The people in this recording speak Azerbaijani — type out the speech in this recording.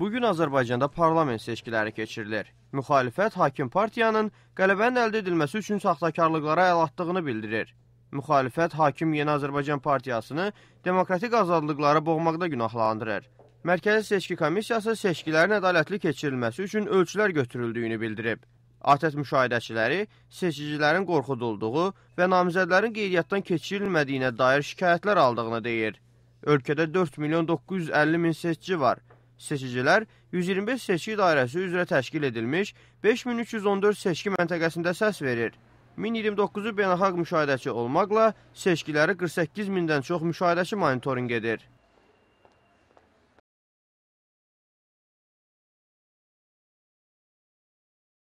Bu gün Azərbaycanda parlament seçkiləri keçirilir. Müxalifət hakim partiyanın qələbənin əldə edilməsi üçün saxtakarlıqlara əl atdığını bildirir. Müxalifət hakim Yeni Azərbaycan Partiyasını demokratik azadlıqları boğmaqda günahlandırır. Mərkəzi Seçki Komissiyası seçkilərin ədalətli keçirilməsi üçün ölçülər götürüldüyünü bildirib. ATƏT müşahidəçiləri seçicilərin qorxudulduğu və namizədlərin qeydiyyatdan keçirilmədiyinə dair şikayətlər aldığını deyir. Ölkədə 4 milyon 950 min seçici var. Seçicilər 125 seçki dairəsi üzrə təşkil edilmiş 5314 seçki məntəqəsində səs verir. 1029-u beynəlxalq müşahidəçi olmaqla seçkiləri 48 mindən çox müşahidəçi monitorinq edir.